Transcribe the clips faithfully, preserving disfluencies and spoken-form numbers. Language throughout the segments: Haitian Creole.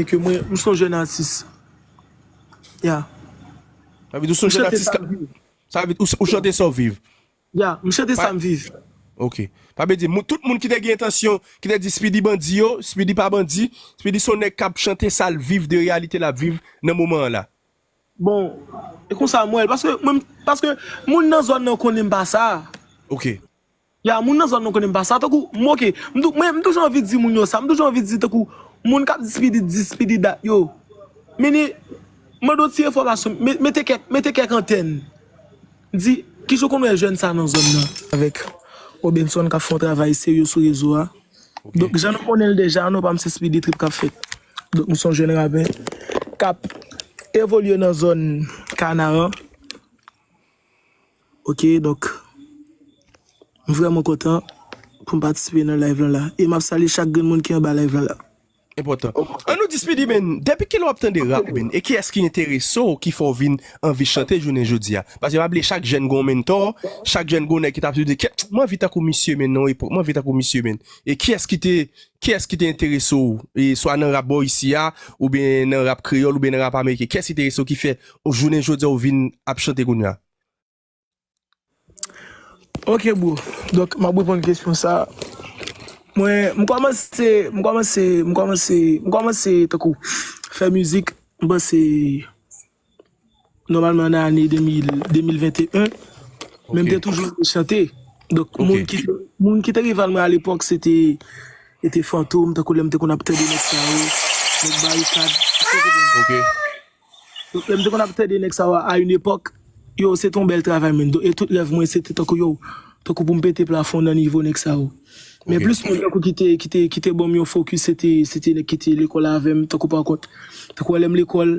ke mwen, m se yon jèn atis. Ya. Sa vle di ou se yon jèn atis. Sa vle di ou chante sa w viv. Ya, m chante sa m viv. Ok. Sa vle di, tout moun ki te gen entansyon, ki te di Speedy bandi yo, Speedy pa bandi, Speedy se yon nèg k ap chante sa l viv de reyalite l ap viv nan moman an la. Bon, e konsa m wè l, paske mwen, paske moun nan zòn nan konnen m pa sa. Ok. Ya, moun nan zòn nan konnen m pa sa. Tankou, m ok, m tou- mwen, m toujou anvi di moun yo sa, m toujou anvi di tankou, moun k ap di Speedy, di Speedy dat yo. Meni, mande yon ti enfòmasyon, me- mete kèk, mete kèk antèn. Di, kijan w konn wè jèn sa nan zòn nan? Avèk Robinson k ap fè yon travay serye sou rezo a. Donk, jan nou konnen l deja, non pa m se Speedy Trip k ap fèt. Donk, m se yon jèn rapè k ap evolye nan zòn Kanaran. Ok, donk, m vrèman kontan pou m patisipe nan live lan la. E m ap salye chak grenn moun ki anba live lan la. Enpòtan. An nou di Speedy, men, depi kilè w ap tande rap, men? E kiyès ki enterese w ki fè w vin anvi chante jounen jodi a? Paske pa bliye, chak jèn gon mentor, chak jèn gon nèg ki t ap di, "Kèt, mwen anvi tankou misye, men, nan epòk, mwen anvi tankou misye, men." E kiyès ki te, kiyès ki te enterese w, e swa nan rap bò isi a, oubyen nan rap kreyòl, oubyen nan rap ameriken? Kiyès ki enterese w ki fè, jounen jodi a, w vin ap chante kounye a? Ok, bro. Donk, m ap reponn kesyon sa. Mwen, m kòmanse, m kòmanse, m kòmanse, m kòmanse, tankou, fè mizik, m panse, nòmalman, nan ane de mil, de mil venteyen, men m te toujou renmen chante. Donk, moun ki, moun ki te rival mwen alepòk, se te, se te Fantom, tankou lè m te konn ap tande nèg sa yo, nèg Barikad, ou konprann? Ok. Donk, lè m te konn ap tande nèg sa yo a yon epòk, yo, se te yon bèl travay, men. Donk, e tout rèv mwen, se te tankou, yo, tankou pou m pete plafon nan nivo nèg sa yo. Men plis moun tankou ki te, ki te, ki te ban m yon fokis, se te, se te nèg ki te lekòl avè m, tankou pa kont. Tankou lè m lekòl,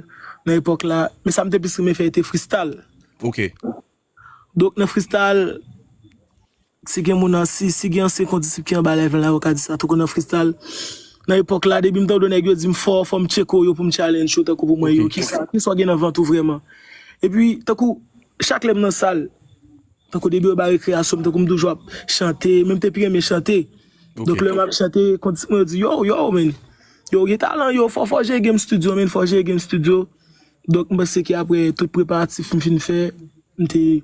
nan epòk la, men sa m te plis renmen fè, se te freestyle. Ok. Donk, nan freestyle, si gen moun an, si, si gen ansyen kondisip ki anba live la, yo ka di sa, tankou nan freestyle. Nan epòk la, depi m tande nèg yo di m fò, fò m tcheke w yo pou m challenge yo, tankou pou mwen yo. Kisa, kisa w gen nan vant ou vrèman? Epi, tankou, chak lè m nan sal, tankou depi yo ba rekreyasyon m, tankou m toujou ap chante, men m te pi renmen chante. Donk, lè m ap chante, kondisip mwen yo di, yo, yo, men, yo, gen talan, yo, fò, fò jere game studio, men, fò jere game studio. Donk, m panse ke apre tout preparatif m fin fè, m te,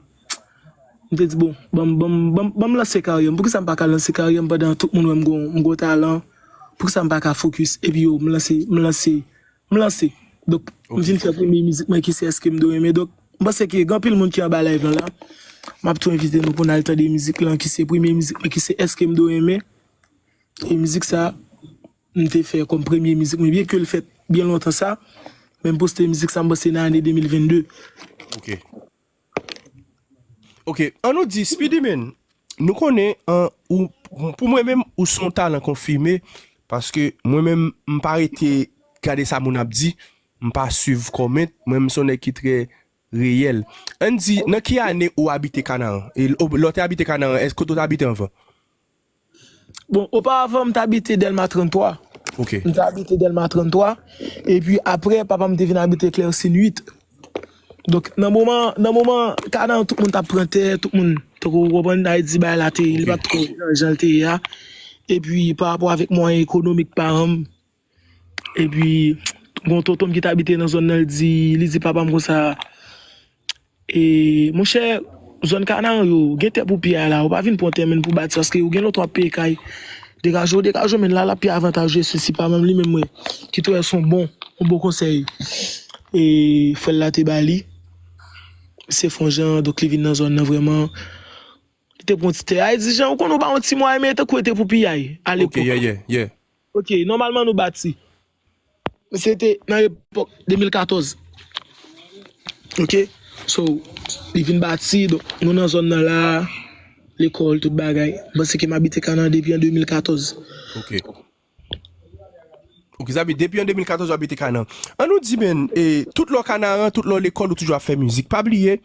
m te di, bon, ban m, ban m, ban m, ban m lanse karyè m. Poukisa m pa ka lanse karyè m pandan tout moun wè m gon, m gon talan? Poukisa m pa ka fokis? Epi yo, m lanse, m lanse, m lanse. Donk, m vin fè premye mizik mwen ki se Èske m dwe renmen. Donk, m panse ke gen anpil moun ki anba live lan la. M ap tou envite nou pou n al tande mizik lan ki se premye mizik mwen ki se Èske m dwe renmen. E mizik sa, m te fè kòm premye mizik mwen, byen ke l fèt byen lontan sa, men m poste mizik sa, m panse nan ane de mil vennde. Ok. Ok, an nou di, Speedy Man, nou konnen, an, ou, pou mwen menm, ou se yon talan konfime, paske mwen menm, m pa rete gade sa moun ap di, m pa swiv comment, mwen, m se yon nèg ki trè reyèl. Ann di, nan ki ane ou abite Kanaran? E lè w te abite Kanaran, èske kote w te abite anvan? Bon, oparavan, m t abite Dèlma tranntwa. Ok. M t abite Dèlma tranntwa. Epi apre, papa m te vin abite Klèsin uit. Donk, nan moman, nan moman, Kanaran, tout moun t ap pran tè, tout moun, tankou, ou konprann, Ayiti, bagay la te, li pa t twò jan, jan l te ye a. Epi, pa rapò avèk mwayen ekonomik paran m, epi, gon tonton m ki t abite nan zòn nan, li di, li di papa m konsa, e, monchè, zòn Kanaran yo, gen tè pou piya la, ou pa vin pran tè, men pou bati, paske ou gen lontan w ap peye kay. Degaje w, degaje w, men la, l ap pi avantaje, sesi pa menm li menm, mwen, ki te wè se yon bon, yon bon konsèy. E, frè l la te ba li. Se fon jan, donk li vin nan zòn nan vrèman. Li te pran ti tè a, e di, Jan, ou konn ou pa yon ti mwayen, men tankou e te pou piyay, a lepòk. Ok, yeah, yeah, yeah. Ok, nòmalman nou bati. Se te nan epòk de mil katòz. Ok? So, li vin bati, donk, nou nan zòn nan la, lekòl, tout bagay. M panse ke m abite Kanaran depi an de mil katòz. Ok. Ok, sa vle di depi an de mil katòz w abite Kanaran. An nou di, men, e, tout lè w Kanaran, tout lè w lekòl, ou toujou ap fè mizik. Pa bliye,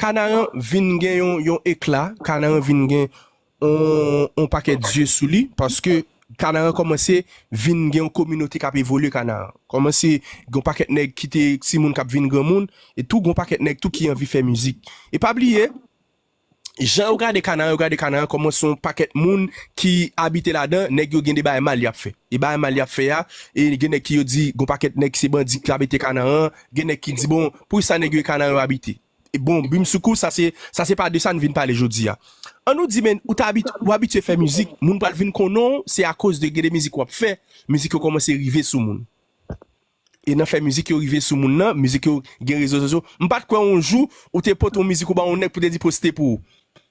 Kanaran vin gen yon, yon ekla, Kanaran vin gen yon, yon pakèt zye sou li, paske Kanaran kòmanse vin gen yon kominote k ap evolye Kanaran. Kòmanse gen yon pakèt nèg ki te timoun k ap vin granmoun, e tou gen yon pakèt nèg tou ki anvi fè mizik. E pa bliye, jan yo gade Kanaran, yo gade Kanaran kòman se yon pakèt moun ki abite ladan, nèg yo gen de bagay mal y ap fè. E bagay mal y ap fè a, e gen nèg ki yo di, gon pakèt nèg se bandi ki abite Kanaran, gen nèg ki di, bon, poukisa nèg yo e Kanaran yo abite? E bon, Bimsoukou, sa se, sa se pa de sa n vin pale jodi a. An nou di, men, ou ta abit-, ou abitye fè mizik, moun pral vin konnen w, se akoz de gen de mizik w ap fè, mizik yo kòmanse rive sou moun. E nan fè mizik yo rive sou moun nan, mizik yo gen rezo sosyo. M pa t kwè yon jou ou te pote yon mizik ou ba yon nèg pou te di poste pou ou.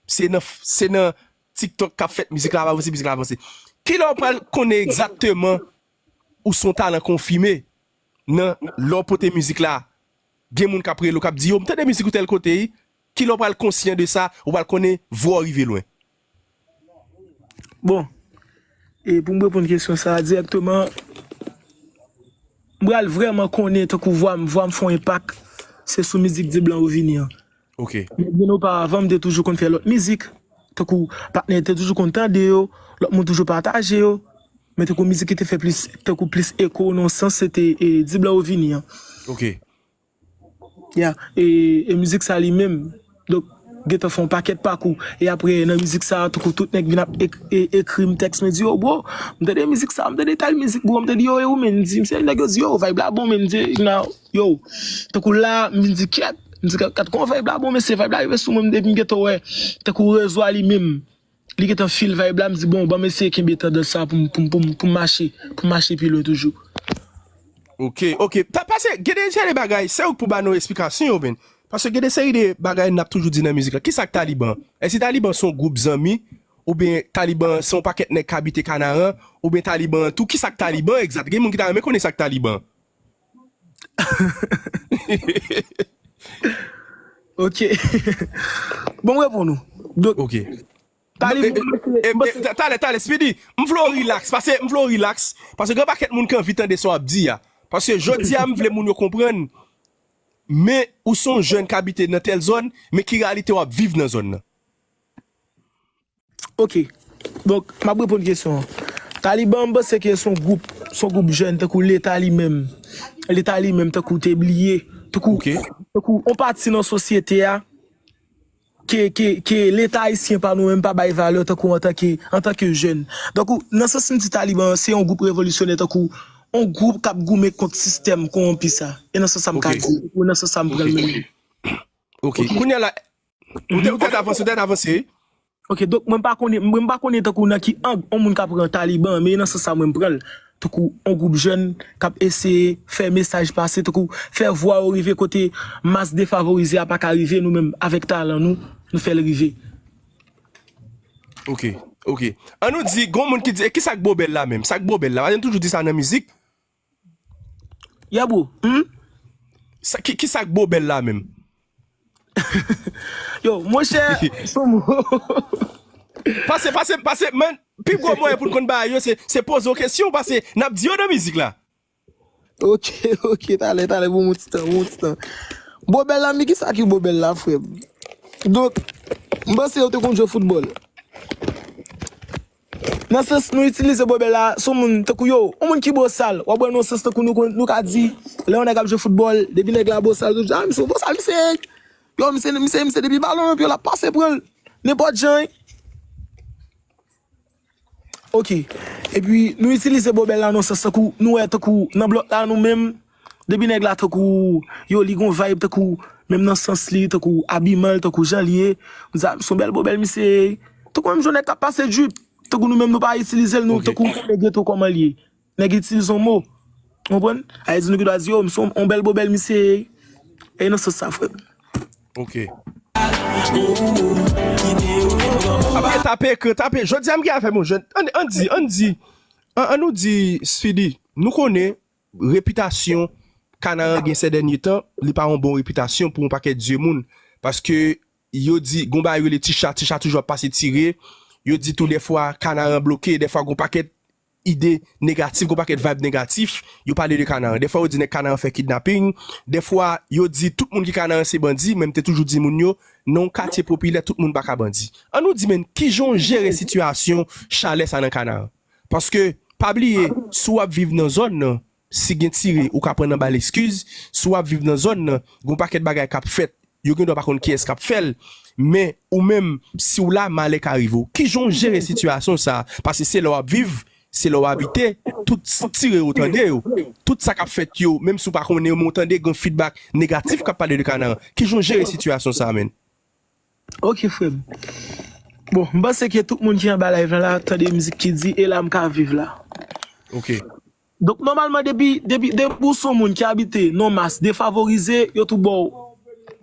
Se nan, se nan TikTok k ap fèt mizik la ap avanse, mizik la avanse. Kilè w pral konnen egzakteman ou se yon talan konfime nan lè w pote mizik la? Gen moun k ap rele w, k ap di, yo, m tande mizik ou tèl kote, wi. Kilè w pral konsyan de sa, ou pral konnen vwa w rive lwen? Bon, e pou m reponn kesyon sa a dirèkteman, m pral vrèman konnen tankou vwa m, vwa m fè yon enpak, se sou mizik Di Blan ou vini an. Ok. Men byen oparavan, m te toujou konn fè lòt mizik. Tankou patnè te toujou konn tande yo, lòt moun toujou pataje yo. Men tankou mizik ki te fè plis, tankou plis eko nan yon sans, se te e, Di Blan ou vini an. Ok. Ya, e, e mizik sa li menm, donk, gentan fè yon pakèt pakou. E apre, nan mizik sa, tankou tout nèg vin ap ek- e- ekri m tèks, mwen di, yo, bro, m tande mizik sa, m tande tèl mizik, bro, m tande, yo, e ou menm, m di, m se nèg yo di, yo, vibe la bon, men m di, nan, yo, tankou la, m vin di, kyèt, m di, kat, kat, kòman vibe la bon, mesye, vibe la rive sou mwen, m depi m gentan wè, tankou rezo a li menm, li gentan feel vibe la, m di, bon, ban m eseye kenbe tandans sa pou m, pou m, pou m, pou m mache, pou m mache pi lwen toujou. Ok, ok. Ta pase, gen de, gen de bagay, se ou k pou ba nou esplikasyon yo, men. Paske gen de seri de bagay n ap toujou di nan mizik la. Kisa k Taliban? Èske Taliban se yon gwoup zanmi? Oubyen Taliban se yon pakèt nèg k abite Kanaran? Oubyen Taliban tou? Kisa k Taliban egzat? Gen moun ki ta renmen konnen sa k Taliban. Ok. Bon, m reponn ou. Donk, Ok. Taliban, E, e, e, e, ta- Talè, talè, Speedy, m vle w rilaks, paske m vle w rilaks, paske gen pakèt moun ki anvi tande sa w ap di a. Paske jodi a, m vle moun yo konprann, men ou se yon jèn k abite nan tèl zòn, men ki reyalite w ap viv nan zòn nan. Ok. Donk, m ap reponn kesyon an. Taliban, m panse ke se yon gwoup, se yon gwoup jèn, tankou Leta li menm. Leta li menm, tankou te bliye. Tankou, Ok. tankou, yon pati nan sosyete a, ke, ke, ke Leta ayisyen pa nou menm pa bay valè tankou antanke, antanke jèn. Donk, ou, nan sans m di Taliban an, se yon gwoup revolisyonè tankou yon gwoup k ap goumen kont sistèm kowonpi sa. E nan sans sa m ka Ok. di, ou nan sans sa m pran l menm. Ok, kounye a la, ou te, ou te avanse, ou te avanse. Ok, donk mwen pa konnen, mwen pa konnen tankou nan ki ang yon moun ka pran Taliban, men nan sans sa mwen m pran l. Tankou yon gwoup jèn k ap eseye fè mesaj pase, tankou fè vwa yo rive kote mas defavorize a pa ka rive, nou menm avèk talan nou, nou fè l rive. Ok, ok. An nou di, gon moun ki di, e kisa k Bobèl la menm? Sa k Bobèl la? Paske n toujou di sa nan mizik. Ya bro, hmm? Sa, ki, kisa k Bobèl la menm? Yo, monchè, sou mo. Pase, pase, pase, men, pi gwo mwayen pou n konn bagay yo, se, se poze w kesyon, paske n ap di yo nan mizik la. Ok, ok, talè, talè, bon, bon ti tan, bon ti tan. Bobèl la, men kisa ki Bobèl la, frè m? Donk, m panse yo te konn jwe foutbòl. Nan sans nou itilize Bobèl la, se yon moun tankou yo, yon moun ki bosal, w ap wè nan sans tankou nou konn, nou ka di, lè yon nèg ap jwe foutbòl, depi nèg la bosal, tout, ah, misye bosal, misye, yo, misye, misye, misye, depi balon nan pye l ap pase pran l, nenpòt jan, wi. Ok. Epi, nou itilize Bobèl la nan sans tankou, nou wè tankou, nan blòk la nou menm, depi nèg la tankou, yo, li gon vibe tankou, menm nan sans li, tankou abiman l, tankou jan l ye, m di, ah, m se yon bèl Bobèl, misye, tankou menm jan nèg k ap pase drip, tankou nou menm nou pa itilize l, nou, Ok. Tankou konnen geto kòman l ye. Nèg itilize yon mo. Ou konprann? A vle di nou gen dwa di, yo, m se yon, yon bèl Bobèl, misye. E nan sans sa, frè m. Ok. Tape, tape ekran, tape. Jodi a m gen avè m yon jèn. Ann, ann di, ann di. Ann, ann nou di, Speedy, nou konnen repitasyon Kanaran gen sè dènye tan, li pa yon bon repitasyon pou yon pakèt zye moun. Paske yo di, gon bagay yo rele ti cha, ti cha toujou ap pase tire. Yo di tou dèfwa Kanaran bloke, dèfwa gon pakèt ide negatif, gon pakèt vibe negatif, yo pale de Kanaran. Dèfwa yo di nèg Kanaran fè kidnaping, dèfwa yo di tout moun ki Kanaran se bandi, men m te toujou di moun yo, nan yon katye popilè, tout moun pa ka bandi. Ann nou di, men, kijan w jere sitiyasyon chalè sa nan Kanaran? Paske, pa bliye, si w ap viv nan zòn nan, si gen tire, ou ka pran nan bal eskiz, si w ap viv nan zòn nan, gon pakèt bagay k ap fèt, yo gen dwa pa konn kiyès k ap fè l. Men ou menm, si w la, malè ka rive w. Kijan w jere sitiyasyon sa a? Paske se la w ap viv, se la w abite, tout tire yo tande yo. Tout sa k ap fèt yo, menm si w pa konnen yo, men w tande gen feedback negatif k ap pale de Kanaran. Kijan w jere sitiyasyon sa a, menn? Ok, frè m. Bon, m panse ke tout moun ki anba live la, la tande mizik ki di, e la m ka viv la. Ok. Donk, nòmalman, depi, depi, depi w se yon moun ki abite nan mas defavorize, yo tou ba w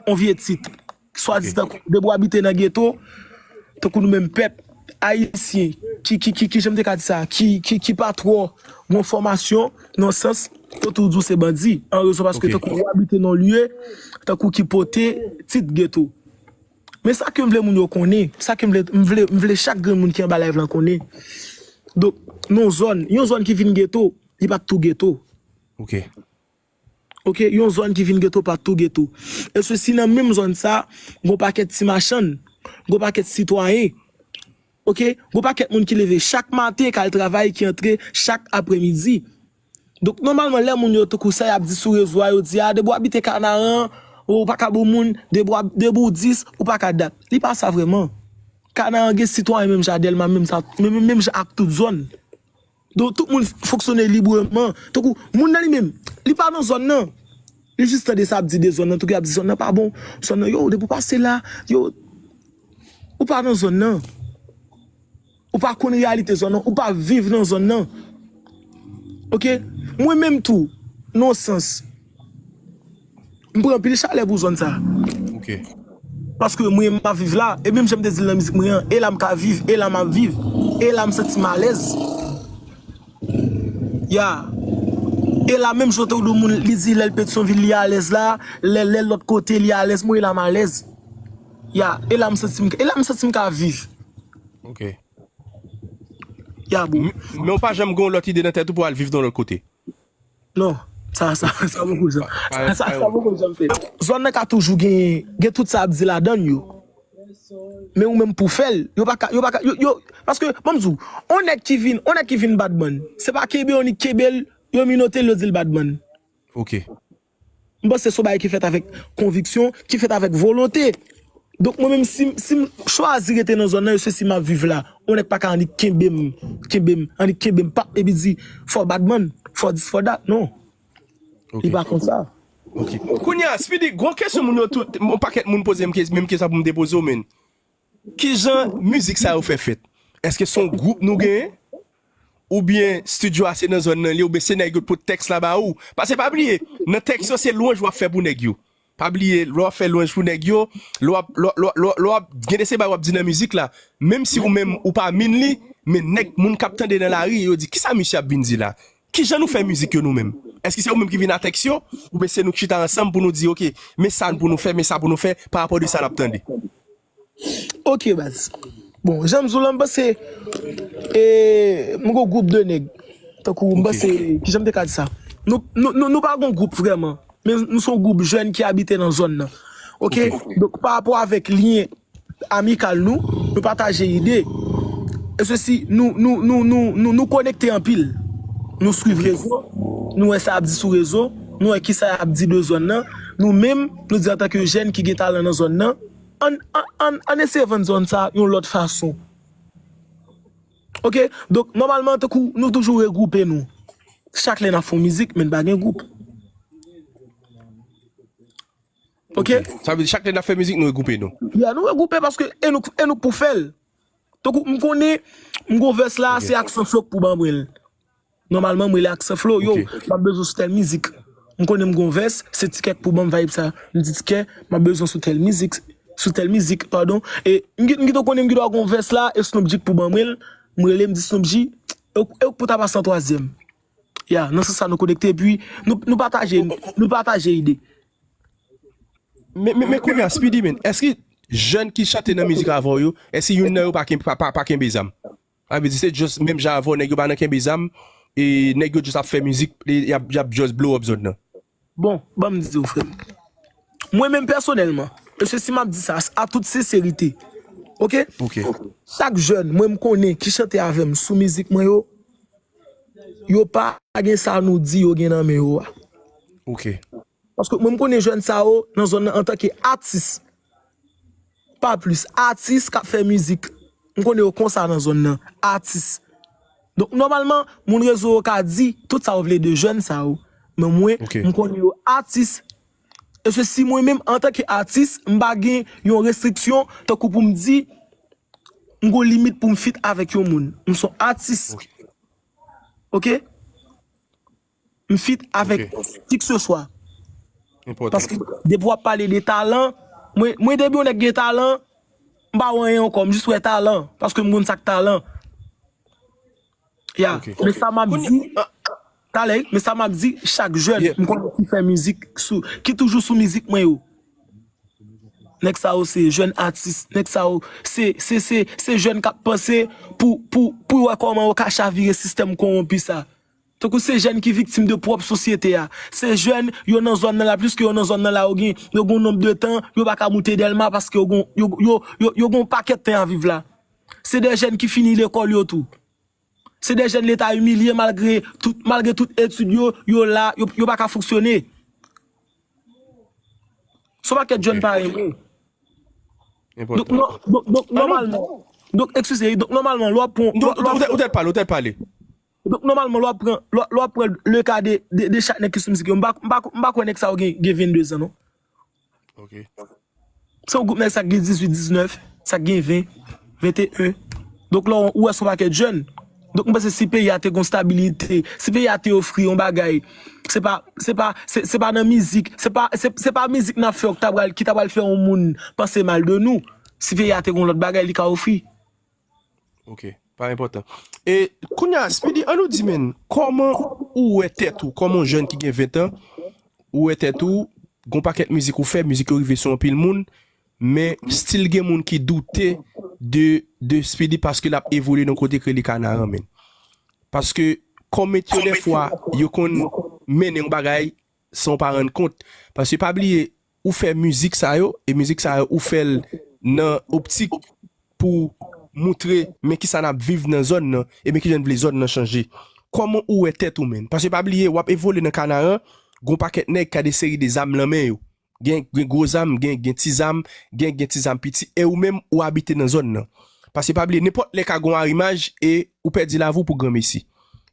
yon vye tit. Swadizan, depi w abite nan geto, tankou nou menm pèp ayisyen, ki, ki, ki, ki, jan m te ka di sa, ki, ki, ki pa twò gen fòmasyon, nan sans, yo tou di w se bandi. An rezon paske tankou w abite nan lye, tankou ki pote tit geto. Men sa ke m vle moun yo konnen, sa ke m vle, m vle, m vle chak grenn moun ki anba live lan konnen. Donk, nan zòn, yon zòn ki vin geto, li pa t tou geto. Ok. Ok, yon zòn ki vin geto pa t tou geto. E sesi nan menm zòn sa, gon pakèt ti machann, gon pakèt sitwayen. Ok, gon pakèt moun ki leve chak maten, k al travay, ki antre chak apremidi. Donk, nòmalman, lè moun yo tankou sa y ap di sou rezo a, yo di, a, depi w abite Kanaran, ou pa ka bon moun, depi w ab- depi w dis, ou pa ka dat. Li pa sa vrèman. Kanaran gen sitwayen menm jan a Dèlma, menm sa, menm, menm jan ak tout zòn. Donk, tout moun fonksyone libreman. Tankou, moun nan li menm, li pa nan zòn nan. Li jis tande sa ap di de zòn nan, tankou y ap di zòn nan pa bon, zòn nan, yo, depi w pase la, yo, ou pa nan zòn nan. Ou pa konn reyalite zòn nan, ou pa viv nan zòn nan. Ok? Mwen menm tou, nan yon sans, m pran anpil chalè pou zòn sa. Ok. Paske mwen, m ap viv la, e menm jan m te di l nan mizik mwen an, e la m ka viv, e la m ap viv, e la m santi m alèz. Ya. E la menm jan w te wè moun, li di lè l Petyonvil, li alèz la, lè, lè l lòt kote, li alèz, mwen, e la m alèz. Ya, e la m santi m, e la m santi m ka viv. Ok. Ya, bro. Men w pa janm gen yon lòt ide nan tèt ou pou al viv nan lòt kote? Non, sa, sa, sa poko janm, sa, sa, sa poko janm fèt. Zòn nan ka toujou gen, gen tout sa ap di ladan l yo. Men ou menm pou fè l, yo pa ka, yo pa ka, yo, yo, paske, ban m di w, yon nèg ki vin, yon nèg ki vin badman, se pa kenbe yo, ni kenbe l, yo minote l, yo di l badman. Ok. M panse se yon bagay ki fèt avèk konviksyon, ki fèt avèk volonte. Donk, mwen menm, si, si m chwazi rete nan zòn nan, e se si m ap viv la, yon nèg pa ka annik kenbe m, kenbe m, annik kenbe m, pap, epi di, fò badman, fò dis, fò dat, non. Li pa konsa. Ok. Kounye a, Speedy, gon kesyon moun yo tout, yon pakèt moun poze m kes- menm kesyon pou m te poze w, menn. Kijan mizik sa yo fè fèt? Èske se yon gwoup nou genyen? Oubyen estidyo a se nan zòn nan li, oubyen se nèg yo t pot tèks la ba ou? Paske pa bliye, nan tèks yo se lwanj w ap fè pou nèg yo. Pa bliye, lè w ap fè lwanj pou nèg yo, lè w ap, lè w- lè w- lè w- lè w ap gen de se bagay w ap di nan mizik la, menm si ou menm ou pa min li, men nèg, moun k ap tande nan lari, yo di, kisa misye ap vin di la? Kijan nou fè mizik yo nou menm? Èske se ou menm ki vin a tèks yo? Oubyen se nou ki chita ansanm pou nou di, ok, men sa pou nou fè, men sa pou nou fè, pa rapò de sa n ap tande? Ok, baz. Bon, jan m di w la, m panse, e, m gon gwoup de nèg. Tankou, m panse, kijan m te ka di sa? Nou, nou, nou, nou pa gon gwoup vrèman. Men nou se yon gwoup jèn ki abite nan zòn nan. Ok? Donk, pa rapò avèk lyen amikal nou, nou pataje ide. E sesi, nou, nou, nou, nou, nou, nou konekte anpil. Nou swiv rezo, nou wè sa y ap di sou rezo, nou wè kisa y ap di de zòn nan. Nou menm, nou di antanke jèn ki gen talan nan zòn nan, ann, ann, ann, ann eseye vann zòn sa yon lòt fason. Ok? Donk, nòmalman, tankou nou toujou regwoupe nou. Chak lè n ap fè yon mizik, men n pa gen gwoup. Ok? Sa vle di chak lè n ap fè mizik, nou regwoupe nou? Ya, nou regwoupe paske e nou, e nou k pou fè l. Tankou m konnen, m gon vès la, se Aksan Flo k pou ban mwen l. Nòmalman, m rele Aksan Flo, yo, m ap bezwen sou tèl mizik. M konnen m gon vès, se Tikè k pou ban m vibe sa. M di Tikè, m ap bezwen sou tèl mizik, sou tèl mizik, padon. E m gen, m gen tan konnen m gen dwa gon vès la, e Snoop G k pou ban mwen l, m rele, m di Snoop G, e w, e w k pou ta pase an twazyèm. Ya, nan sans sa nou konekte, epi nou, nou pataje, nou pataje ide. Men, men, men kounye a, Speedy, men, èske jèn ki chante nan mizik avè w yo, èske youn nan yo pa ken- pa, pa, pa kenbe zam? Sa vle di se just menm jan avè w, nèg yo pa nan kenbe zam, e nèg yo just ap fè mizik, e y ap, y ap just blow up zòn nan. Bon, ban m di w, frè m. Mwen menm pèsonèlman, e se si m ap di sa, a tout senserite. Ok? Ok. Chak jèn, mwen m konnen ki chante avè m sou mizik mwen yo, yo pa gen sa nou di yo gen nan men yo a. Ok. Paske mwen, m konnen jèn sa yo nan zòn nan antanke atis. Pa plis. Atis k ap fè mizik. M konnen yo konsa nan zòn nan. Atis. Donk, nòmalman, moun rezo yo ka di tout sa yo vle de jèn sa yo. Men mwen, m konnen yo atis. E se si mwen menm, antanke atis, m pa gen yon restriksyon, tankou pou m di, m gon limit pou m fit avèk yon moun. M son atis. Ok? M fit avèk kikseswa. Paske depi w ap pale de talan, mwen, mwen depi yon nèg gen talan, m pa wè anyen ankò, m jis wè talan, paske m konn sa k talan. Ya, men sa m ap di, talè, men sa m ap di, chak jèn, m konnen ki fè mizik, sou, ki toujou sou mizik mwen yo. Nèg sa yo se jèn atis, nèg sa yo se, se, se, se jèn k ap panse pou, pou, pou wè kòman yo ka chavire sistèm kowonpi sa. Tankou se jèn ki viktim de pwòp sosyete a. Se jèn, yo nan zòn nan la, pliske yo nan zòn nan la, yo gen, yo gen yon nonb de tan, yo pa ka moute Dèlma paske yo gen, yo, yo, yo, yo gen yon pakèt tan a viv la. Se de jèn ki fini lekòl yo tou. Se de jèn Leta imilye malgre tout, malgre tout etid yo, yo la, yo, yo pa ka fonksyone. Se yon pakèt jèn parèy mwen. Donk, nò-, donk, donk, nòmalman, donk, eskize, donk, nòmalman, lè w ap pran, lè w ap, ou tèt pale, ou tèt pale. Donk, nòmalman, lè w ap pran, lè w ap, lè w ap pran le ka de, de, de chak nèg ki sou mizik yo, m pa, m pa, m pa kwè nèg sa yo gen, gen vennde zan, non. Se yon gwoup nèg sa k gen dizuit, diznèf, sa k gen ven, venteyen. Donk, lè w, ou wè se yon pakèt jèn. Donk, m panse si peyi a te gon stabilite, si peyi a te ofri yon bagay, se pa, se pa, se, se pa nan mizik, se pa, se, se pa mizik n ap fè ki ta pral, ki ta pral fè yon moun panse mal de nou. Si peyi a te gon lòt bagay li ka ofri. Ok, pa enpòtan. E kounye a, Speedy, an nou di, men, kòman ou wè tèt ou, kòman yon jèn ki gen ven tan, ou wè tèt ou, gon pakèt mizik ou fè, mizik yo rive sou anpil moun, men still gen moun ki doute de, de Speedy paske l ap evolye nan kote k rele Kanaran, men. Paske kòmèt yo dèfwa, yo konn mennen yon bagay san w pa rann kont. Paske pa bliye, ou fè mizik sa yo, e mizik sa yo, ou fè l nan optik pou moutre men kisa n ap viv nan zòn nan, e men kijan n vle zòn nan chanje. Kòman ou wè tèt ou, men? Paske pa bliye, w ap evolye nan Kanaran, gon pakèt nèg k a de seri de zam nan men yo. Gen, gen gwo zam, gen, gen ti zam, gen, gen ti zam piti, e ou menm, ou abite nan zòn nan. Paske pa bliye, nenpòt lè ka gon arimaj e ou pèdi lavi w pou granmesi.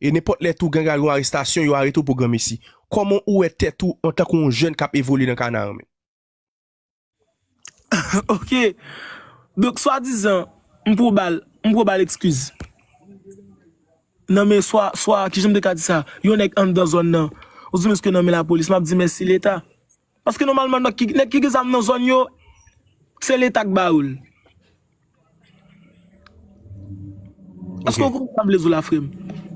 E nenpòt lè tou, gen ka gon arestasyon, yo arete w pou granmesi. Kòman ou wè tèt ou antanke yon jèn k ap evolye nan Kanaran, men? Ok. Donk, swadizan, m pran ba l, m pran ba l eskiz. Nan men swa, swa, kijan m te ka di sa? Yon nèg anndan zòn nan. Ou di, "Mesye, nan men lapolis," m ap di, "Mèsi Leta." Paske nòmalman, nèg ki, nèg ki gen zam nan zòn yo, se Leta k ba yo l. Èske w konprann sa m vle di w la, frè m?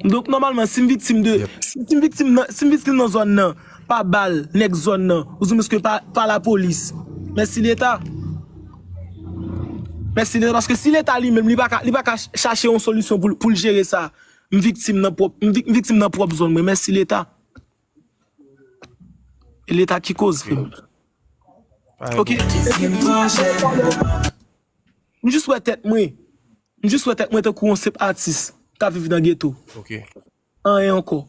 Donk, nòmalman, si m viktim de, si, si m viktim nan, si m viktim nan zòn nan, pa bal, nèg zòn nan, ou di m èske pa, pa lapolis. Mèsi Leta. Mèsi Leta, paske si Leta li menm, li pa ka, li pa ka ch-, chache yon solisyon pou, pou l jere sa, m viktim nan pwòp, m vik-, m viktim nan pwòp zòn mwen. Mèsi Leta. E Leta ki koz, frè m. Ok. M jis wè tèt mwen. M jis wè tèt mwen tankou yon senp atis k ap viv nan geto. Anyen ankò.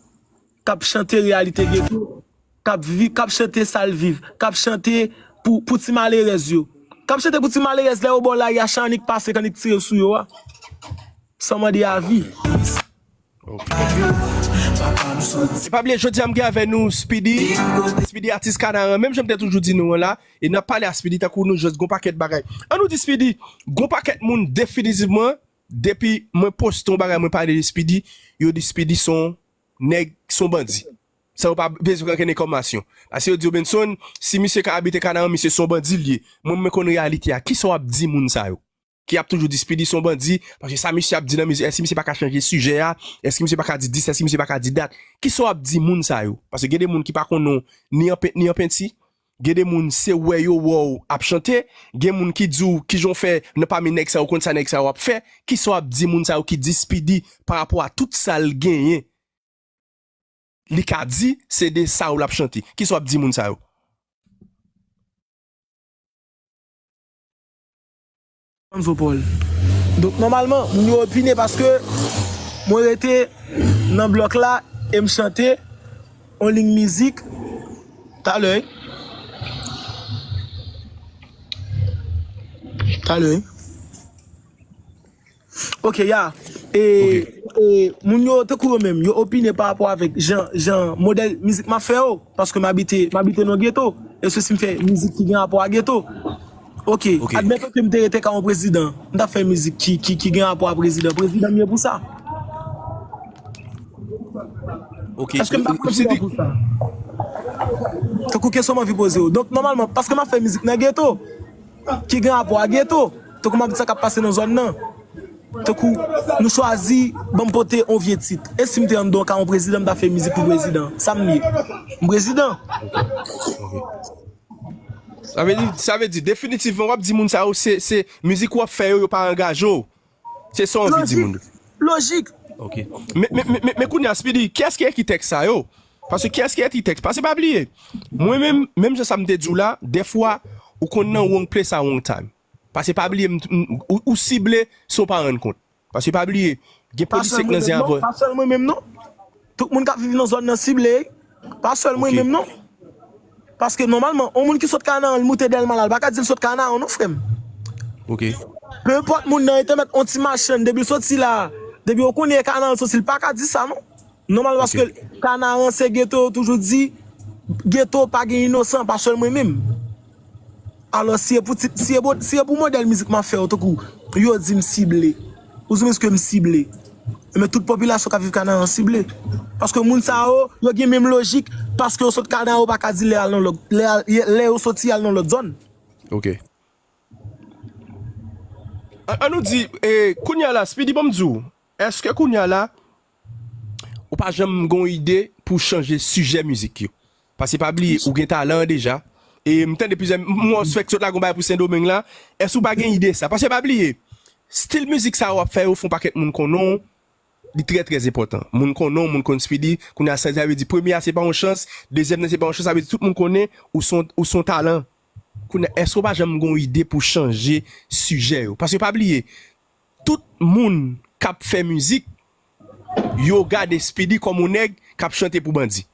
K ap chante reyalite geto. K ap vi-, k ap chante sa l viv. K ap chante pou, pou ti malerèz yo. K ap chante pou ti malerèz lè yo bò lari a, chay annik pase, k annik tire sou yo a. San mande avi. E pa bliye, jodi a m gen avè nou Speedy, Speedy atis Kanaran, menm jan m te toujou di nou an la, e n ap pale a Speedy tankou nou jwenn gon pakèt bagay. An nou di Speedy, gon pakèt moun definitivman, depi mwen poste yon bagay, mwen pale de Speedy, yo di Speedy se yon nèg, se yon bandi. Sa yo pa bezwen ankenn enfòmasyon. Paske yo di yo, Benson, si misye ka abite Kanaran, misye se yon bandi l ye. Mwen, mwen konn reyalite a. Kisa w ap di moun sa yo? Ki ap toujou di Speedy se yon bandi, paske sa misye ap di nan mizik, èske misye pa ka chanje sijè a? Èske misye pa ka di dis? Èske misye pa ka di dat? Kisa w ap di moun sa yo? Paske gen de moun ki pa konn ou ni an pent, ni an penti. Gen de moun se wè yo wè w ap chante. Gen moun ki di w kijan w fè nan pami nèg sa yo konn sa nèg sa yo ap fè. Kisa w ap di moun sa yo ki di Speedy pa rapò a tout sa l genyen? Li ka di, se de sa yo l ap chante. Kisa w ap di moun sa yo? Manzo Paul. Donk, nòmalman, moun yo opine paske mwen rete nan blòk la e m chante yon liy mizik. Talè, Talè. Ok, ya. E, e, moun yo, tankou yo menm, yo opine pa rapò avèk jan, jan modèl mizik m ap fè yo. Paske m abite, m abite nan geto. E se si m fè mizik ki gen rapò a geto. Ok, admeton ke m te rete ka yon prezidan. M t ap fè mizik ki, ki, ki gen rapò a prezidan. Prezidan m ye pou sa. Ok. Èske m pa prezidan pou sa? Tankou kesyon m anvi poze w. Donk, nòmalman, paske m ap fè mizik nan geto, ki gen rapò a geto, tankou m ap di sa k ap pase nan zòn nan. Tankou, nou chwazi, ban m pote yon vye tit. E si m te anndan yon ka yon prezidan, m ta fè mizik pou prezidan? Sa m ye? M prezidan. Sa vle di, sa vle di, definitivman, w ap di moun sa yo, se, se mizik w ap fè yo, yo pa angaje w. Se sa w anvi di moun yo. Lojik. Ok. Men, men, men, men, men kounye a, Speedy, kiyès ki ekri tèks sa yo? Paske kiyès ki ekri tèks? Paske pa bliye, mwen menm, menm jan sa m te di w la, dèfwa, ou konn nan wrong place a wrong time. Paske pa bliye, m, m, ou, ou sible san w pa rann kont. Paske pa bliye, gen polisye k nan zen avè w. Pa sèl mwen menm non. Tout moun k ap viv nan zòn nan sible. Pa sèl mwen menm non. Paske nòmalman, yon moun ki sot Kanaran, li moute Dèlma la, li pa ka di l sot Kanaran non, frè m. Ok. Pe enpòt moun nan, li te mèt yon ti machann, depi l soti la, depi yo konnen e Kanaran l soti, li pa ka di sa non. Nòmal paske Kanaran se geto, yo toujou di, geto pa gen inosan, pa sèl mwen menm. Alò, si e pou tit, si e pou, si e pou modèl mizik m ap fè yo, tankou yo di m sible. Ou di m èske m sible? Ebyen, tout popilasyon k ap viv Kanaran sible. Paske moun sa yo, yo gen menm lojik, paske yo sot Kanaran, yo pa ka di lè al nan lòt, lè al, lè yo soti al nan lòt zòn. Ok. An, an nou di, e, kounye a la, Speedy, ban m di w, èske kounye a la, ou pa janm gen yon ide pou chanje sijè mizik yo? Paske pa bliye, ou gen talan an deja. E m tande plizyè, m wè w fèk sot la gon bagay pou Sendomeng la. Èske ou pa gen ide sa? Paske pa bliye, stil mizik sa w ap fè yo fè yon pakèt moun konnen w, li trè, trè enpòtan. Moun konnen w, moun konn Speedy, kounye a sa, sa vle di premye a se pa yon chans, dezyèm nan se pa yon chans, sa vle di tout moun konnen ou se yon, ou se yon talan. Kounye a, èske ou pa janm gen yon ide pou chanje sijè yo? Paske pa bliye, tout moun k ap fè mizik, yo gade Speedy kòm yon nèg k ap chante pou bandi.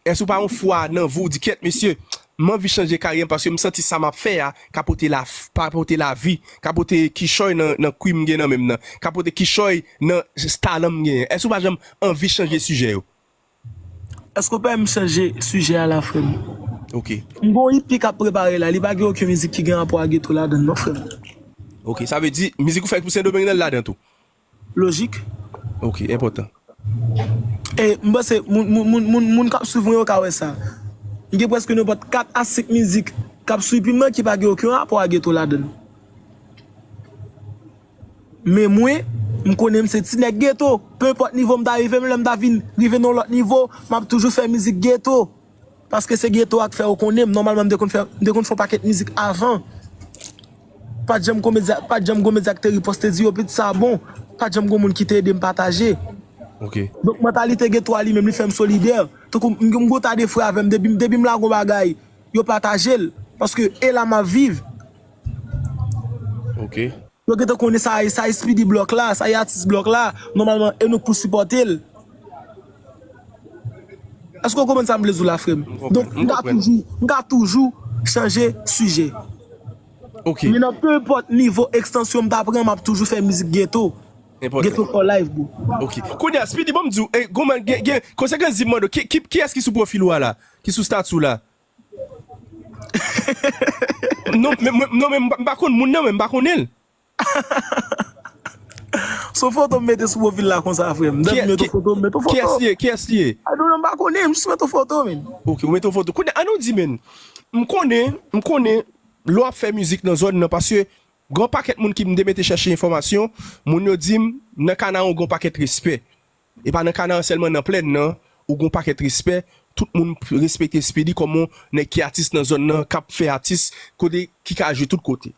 Èske ou pa yon fwa nan vi w di, kyèt, mesye, m anvi chanje karyè m paske m santi sa m ap fè a ka pote la, ka pote lavi, ka pote kichòy nan, nan kwi m gen nan men m nan, ka pote kichòy nan talan m genyen? Èske ou pa janm anvi chanje sijè yo? Èske w pèmèt m chanje sijè a la, frè m? Ok. M gon ipi k ap prepare la, li pa gen okenn mizik ki gen rapò a geto ladan l non, frè m. Ok, sa vle di, mizik ou fè pou Sendomeng nan, l ladan tou? Lojik. Ok, enpòtan. E, m panse, moun, moun, moun, moun, moun k ap swiv mwen yo ka wè sa. M gen prèske nenpòt kat a senk mizik k ap swiv m nan ki pa gen okenn rapò a geto ladan l. Men mwen, m konnen m se ti nèg geto. Pe enpòt nivo m ta rive, menm lè m ta vin rive nan yon lòt nivo, m ap toujou fè mizik geto. Paske se geto a k fè yo konnen m. Nòmalman, m te konn fè, m te konn fè yon pakèt mizik avan. Pa t janm gon medya, pa t janm gon medya k te riposte di, yo, pitit sa bon. Pa t janm gon moun ki te ede m pataje. Ok. Donk, mantalite geto a li menm, li fè m solidè. Tankou m, m gon ta de frè avè m, depi, depi m lage yon bagay, yo pataje l. Paske e la m ap viv. Ok. Yo gentan konnen sa, sa e Speedy Block la, sa e atis Block la. Nòmalman, e nou k pou sipòte l. Èske w konprann sa m vle di w la, frè m? Donk, m ka toujou, m ka toujou chanje sijè. Ok. Men nan pe enpòt nivo ekstansyon m ta pran, m ap toujou fè mizik geto. Geto for life, bro. Ok. Kounye a, Speedy, ban m di w, e, gon man, gen, gen, konsekans di m mande w, ki, ki, kiyès ki sou pwofil ou a la? Ki sou stati w la? Non, men, men, non, men m pa, m pa konn moun nan, men m pa konnen l. Se yon foto m mete sou pwofil la konsa, frè m. Dèpi m mete yon foto, m mete yon foto. Kiyès li ye? Kiyès li ye? Ay, non, non, m pa konnen, m jis mete yon foto, men. Ok, ou mete yon foto. Kounye a, an nou di, men, m konnen, m konnen, lè w ap fè mizik nan zòn nan, paske gon pakèt moun ki m te mete chèche enfòmasyon, moun yo di m, nan Kanaran, gon pakèt respè. E pa nan Kanaran sèlman, nan Plèn nan, ou gon pakèt respè. Tout moun respekte Speedy kòm yon nèg ki atis nan zòn nan, k ap fè atis, kote ki ka jwe tout kote.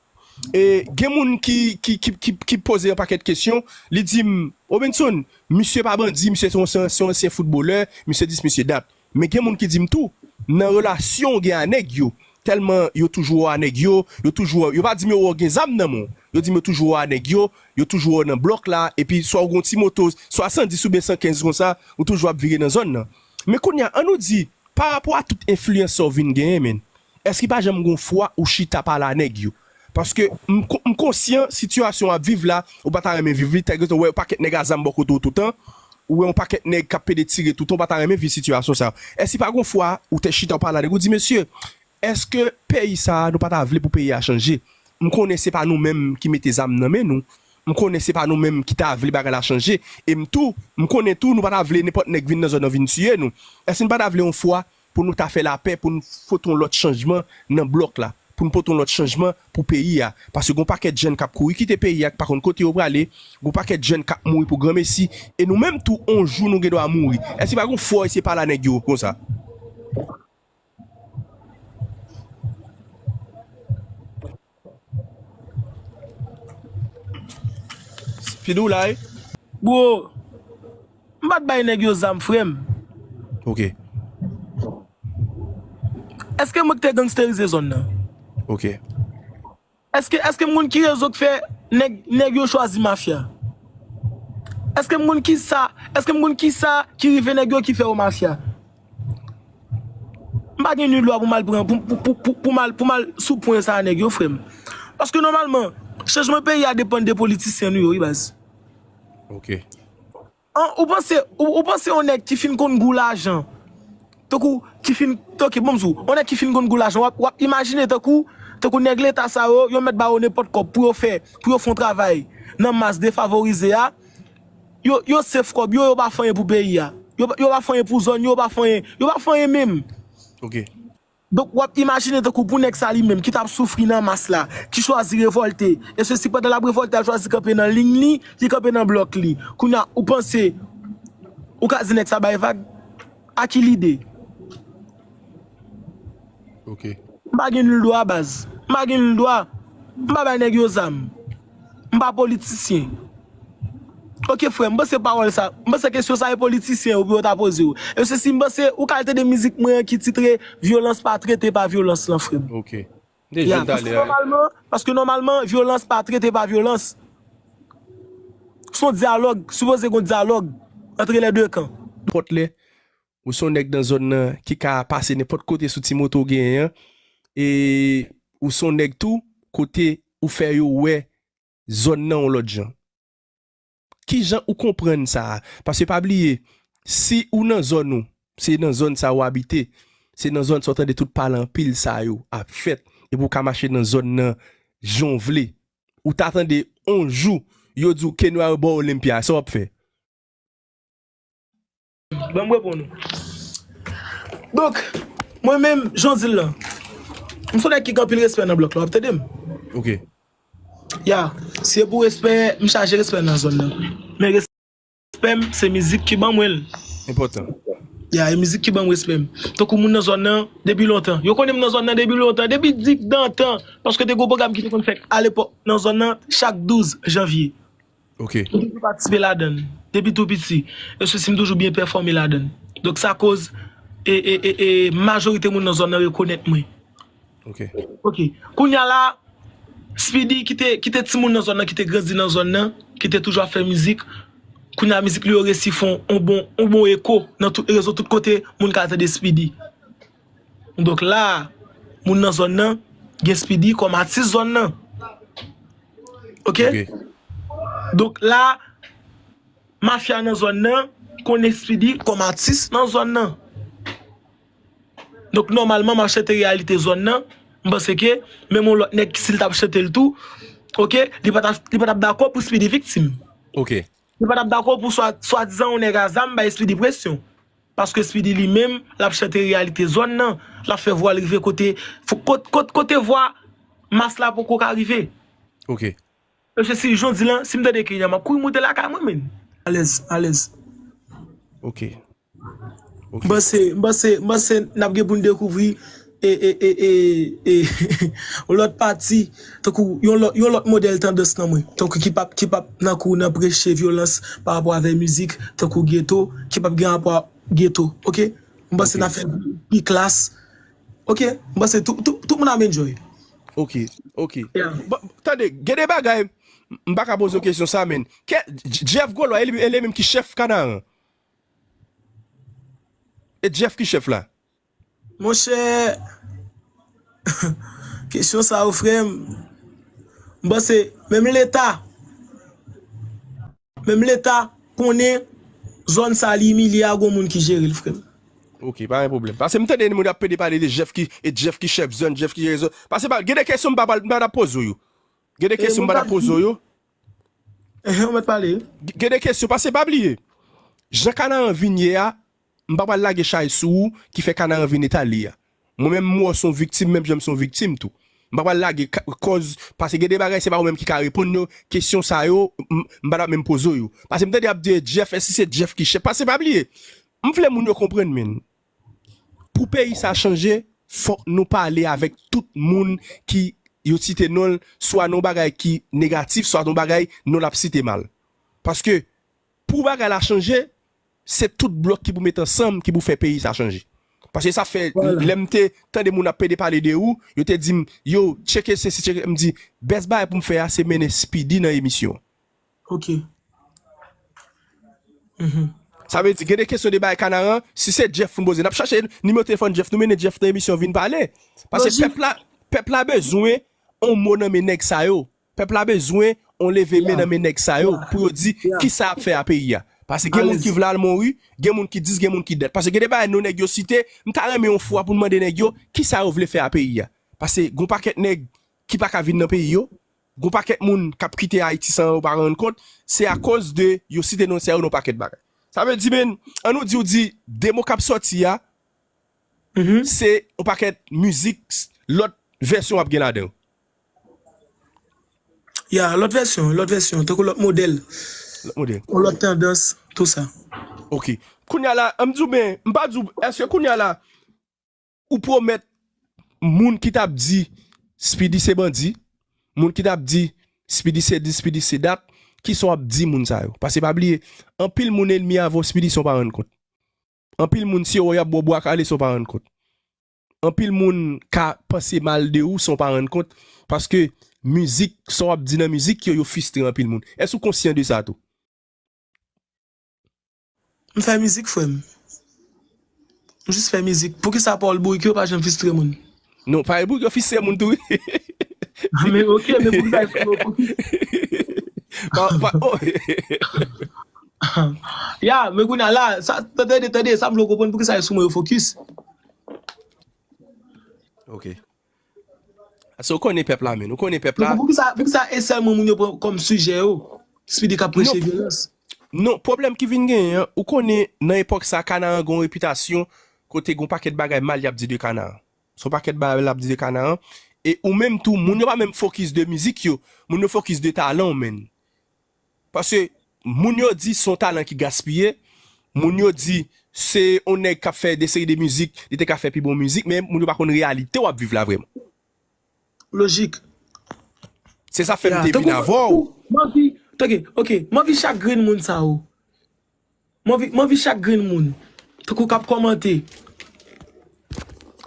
E gen moun ki, ki, ki, ki, ki poze yon pakèt kesyon, li di m, Robenson, misye pa bandi, misye se yon, se yon, se yon ansyen foutbolè, misye dis, misye dat. Men gen moun ki di m tou, nan relasyon w gen a nèg yo, tèlman yo toujou wè w a nèg yo, yo toujou wè, yo pa di m yo wè w gen zam nan men w. Yo di m yo toujou wè w a nèg yo, yo toujou wè w nan blòk la, epi swa w gen yon ti moto, swa san dis oubyen san kenz konsa, ou toujou ap vire nan zòn nan. Men kounye a, an nou di, pa rapò a tout enfliyans sa w vin genyen, menn, èske pa janm gen yon fwa ou chita pale a nèg yo? Paske m, m konsyan sitiyasyon w ap viv la, ou pa ta renmen viv li, tèlke tan ou wè yon pakèt nèg a zam bò kote w toutan, ou wè yon pakèt nèg k ap pede tire toutan, ou pa ta renmen viv sitiyasyon sa. Èske pa gon fwa ou te chita ou pale a nèg ou di, mesye, èske peyi sa a, nou pa ta vle pou peyi a chanje? M konnen se pa nou menm ki mete zam nan men nou. M konnen se pa nou menm ki ta vle bagay la chanje. E m tou, m konnen tou, nou pa ta vle nenpòt nèg vin nan zòn nan vin tiye nou. Èske nou pa ta vle yon fwa pou nou ta fè lapè, pou nou pote yon lòt chanjman nan blòk la, pou nou pote yon lòt chanjman pou peyi a? Paske gon pakèt jèn k ap kouri kite peyi a, ki pa konn kote yo prale, gon pakèt jèn k ap mouri pou granmesi, e nou menm tou, on jou nou gen dwa mouri. Èske pa gon fwa w eseye pale a nèg yo konsa? Fidou la, wi. Bro, m pa t bay nèg yo zam, frè m. Ok. Èske mwen ki te gangsterize zòn nan? Ok. Èske, èske m konn ki rezon k fè nèg, nèg yo chwazi mafya? Èske m konn ki sa, èske m konn ki sa ki rive nèg yo ki fè yo mafya? M pa gen nil dwa pou m al pran, pou, pou, pou, pou, pou m al, pou m al sou pwen sa a nèg yo, frè m. Paske nòmalman, chanjman peyi a depann de politisyen nou yo, wi, baz. Ok. An, ou panse, ou, ou panse yon nèg ki fin konn gou lajan, tankou, ki fin, ok, bon, m di w, yon nèg ki fin konn gou lajan, w ap, w ap imajine tankou, tankou nèg leta sa yo, yo mèt ba yo nenpòt kòb pou yo fè, pou yo fè yon travay nan mas defavorize a, yo, yo safe kòb yo, yo pa fè anyen pou peyi a. Yo, yo pa fè anyen pou zòn yo, yo pa fè anyen, yo pa fè anyen menm. Ok. Donk, w ap imajine tankou pou nèg sa li menm, ki t ap soufri nan mas la, ki chwazi revòlte, e sesi pandan l ap revòlte, l ap chwazi kanpe nan liy li, li kanpe nan blòk li. Kounye a, ou panse, ou ka di nèg sa bay vag? A ki lide? Ok. M pa gen nil dwa, baz. M pa gen nil dwa. M pa bay nèg yo zam. M pa politisyen. Ok, frè, m panse pawòl sa, m panse kesyon sa e politisyen yo pou yo ta poze w. E sesi, m panse ou kalite de mizik mwen an ki titre Vyolans pa trete pa vyolans lan, frè m. Ok. M te jwenn talè a. Paske nòmalman, paske nòmalman, vyolans pa trete pa vyolans. Se yon dyalòg, sipoze gen yon dyalòg antre lè de kan. Nenpòt lè, ou se yon nèg nan zòn nan ki ka pase nenpòt kote sou ti moto w genyen an, e ou se yon nèg tou kote ou fè yo wè zòn nan yon lòt jan. Kijan ou konprann sa a? Paske pa bliye, si ou nan zòn ou, se nan zòn sa ou abite, se nan zòn sa ou tande tout pale anpil sa yo ap fèt, epi ou ka mache nan zòn nan jan w vle. Ou ta tande on jou, yo di w Kenwa yo ba w Olympia, sa w ap fè? Ban m reponn ou. Donk, mwen menm, jan w di l lan, m se yon nèg ki gen anpil respè nan blòk la, w ap tande m? Ok. Ya, si e pou respè, m chaje respè nan zòn nan. Men respè m, se mizik ki ban mwen l. Enpòtan. Ya, e mizik ki ban m respè m. Tankou moun nan zòn nan, depi lontan. Yo konnen m nan zòn nan depi lontan, depi dik dan tan. Paske te gen yon pwogram ki te konn fèt alepòk nan zòn nan, chak douz janvye. Ok. M toujou patisipe ladan l. Depi tou piti. E sesi m toujou byen pèfòme ladan l. Donk sa koz, e, e, e, e, majorite moun nan zòn nan rekonèt mwen. Ok. Ok. Kounye a la, Speedy ki te, ki te timoun nan zòn nan, ki te grandi nan zòn nan, ki te toujou ap fè mizik. Kounye a mizik li yo resi fè yon bon, yon bon eko nan tout rezo, tout kote moun ka tande Speedy. Donk la, moun nan zòn nan, gen Speedy kòm atis zòn nan. Ok? Ok. Donk la, mafya nan zòn nan konnen Speedy kòm atis nan zòn nan. Donk, nòmalman, m ap chante reyalite zòn nan. M panse ke menm yon lòt nèg, si l t ap chante l tou, ok, li pa t ap, li pa t ap dakò pou Speedy viktim. Ok. Li pa t ap dakò pou swa, swadizan yon nèg a zam bay Speedy presyon. Paske Speedy li menm, l ap chante reyalite zòn nan. L ap fè vwa l rive kote, fo-, kot-, kot-, kote vwa mas la poko ka rive. Ok. Mesye, si jodi lan, si m tande Kenya, m ap kouri moute lakay mwen, menn. Alèz, alèz. Ok. Ok. M panse, m panse, m panse n ap gen pou n dekouvri e, e, e, e, e, yon lòt pati, tankou yon lòt, yon lòt modèl tandans nan mwen. Tankou ki p ap, ki p ap nan kou nan preche vyolans pa rapò avè mizik, tankou geto, ki p ap gen rapò a geto, ok? M panse n ap fè pi klas, ok? M panse tout, tout, tout moun ap enjoy. Ok, ok. Yeah. Bon, tande, gen de bagay, m pa ka poze w kesyon sa, men. Ke, J-, Jeff Golois, e li, e li menm ki chèf Kanaran. E Jeff ki chèf la. Monchè, kesyon sa yo, frè m, M panse, menm Leta, menm Leta konnen zòn sa li imilye a, gon moun ki jere l, frè m. Ok, pa gen pwoblèm. Paske m tande moun ap pede pale de Jeff ki, e Jeff ki chèf zòn, Jeff ki jere zòn. Paske pa, gen de kesyon m pa pral, m pa t ap poze w yo. Gen de kesyon m pa t ap poze w yo. Enhen, ou mèt pale. Gen de kesyon, paske pa bliye. Jan Kanaran vin ye a, m pa pral lage chay sou ou ki fè Kanaran vin eta l ye a. Mwen menm, m wè w se yon viktim, menm jan m se yon viktim tou. M pa pral lage ka- kòz, paske gen de bagay, se pa ou menm ki ka reponn yo, kesyon sa yo, m m pa t ap menm poze w yo. Paske m tande y ap di Jeff, èske se Jeff ki chèf? Paske pa bliye, m vle moun yo konprann, men. Pou peyi sa chanje, fòk nou pale avèk tout moun ki yo site non l, swa nan yon bagay ki negatif, swa nan yon bagay non l ap site mal. Paske pou bagay la chanje, se tout blòk ki pou met ansanm ki pou fè peyi sa chanje. Paske sa fè, lè m te tande moun ap pede pale de ou, yo te di m, yo, tcheke sesi, tcheke, m di, best bagay pou m fè a, se mennen Speedy nan emisyon. Ok. Sa vle di, gen de kesyon de bagay Kanaran, si se Jeff nou poze, n ap chache nimewo telefòn Jeff, nou mennen Jeff nan emisyon vin pale. Paske pèp la, pèp la bezwen on mo nan men nèg sa yo. Pèp la bezwen on leve men nan men nèg sa yo pou yo di kisa y ap fè a peyi a. Paske gen moun ki vle al Mori, gen moun ki dis, gen moun ki dat. Paske gen de bagay non nèg yo site, m ta renmen yon fwa pou n mande nèg yo kisa yo vle fè a peyi a. Paske gon pakèt nèg ki pa ka vin nan peyi yo, gon pakèt moun k ap kite Ayiti san yo pa rann kont, se akoz de yo site non sa yo nan pakèt bagay. Sa vle di, men, an nou di ou di de mo k ap sòti a, se yon pakèt mizik, lòt vèsyon w ap gen ladan. Ya, lòt vèsyon, lòt vèsyon, tankou lòt modèl. Lòt modèl. Yon lòt tandans, tou sa. Ok. Kounye a la, an m di w, men, m pa di w, èske kounye a la, ou pwomèt moun ki t ap di Speedy se bandi, moun ki t ap di Speedy se dis, Speedy se dat, kisa w ap di moun sa yo? Paske pa bliye, anpil moun enmi avè w, Speedy, san w pa rann kont. Anpil moun, si yo wè y ap ba w bwa kale, san w pa rann kont. Anpil moun ka panse mal de ou san w pa rann kont. Paske mizik, sa w ap di nan mizik yo, yo fistre anpil moun. Èske ou konsyan de sa tou? M fè mizik, frè m. M jis fè mizik. Poukisa pawòl bourik yo pa janm fistre moun? Non, pawòl bourik yo fistre moun tou, wi. Men ok, men poukisa yo fè yo fokis? Pa, pa, oh. Ya, men kounye a la, sa, tande, tande, sa m vle w konprann poukisa yo sou mwen yo fokis. Ok. Paske ou konnen pèp la, men. Ou konnen pèp la. Poukisa, poukisa e sèlman moun yo pran kòm sijè yo? Speedy k ap preche vyolans. Non, pwoblèm ki vin genyen an, ou konnen nan epòk sa, Kanaran gen yon repitasyon kote gen yon pakèt bagay mal y ap di de Kanaran. Se yon pakèt bagay l ap di de Kanaran. E ou menm tou, moun yo pa menm fokis de mizik yo, moun yo fokis de talan w, menn. Paske moun yo di se yon talan ki gaspiye, moun yo di se yon nèg k ap fè de seri de mizik, li te ka fè pi bon mizik, men moun yo pa konn reyalite w ap viv la vrèman. Lojik. Se sa fè m te vin avè w. M anvi, tande, ok, m anvi chak grenn moun sa yo. M anvi, m anvi chak grenn moun, tankou k ap kòmante,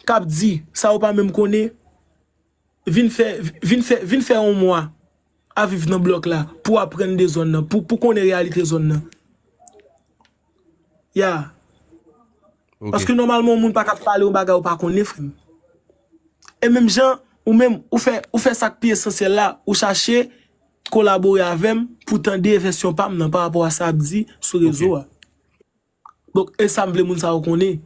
k ap di sa yo pa menm konnen, vin fè, vin fè, vin fè yon mwa a viv nan blòk la, pou aprann de zòn nan, pou, pou konnen reyalite zòn nan. Ya. Paske nòmalman, yon moun pa ka pale yon bagay ou pa konnen, frè m. E menm jan, ou menm, ou fè, ou fè sa k pi esansyèl la, ou chache kolabore avè m pou tande vèsyon pa m nan pa rapò a sa ap di sou rezo a. Donk, e sa m vle moun sa yo konnen.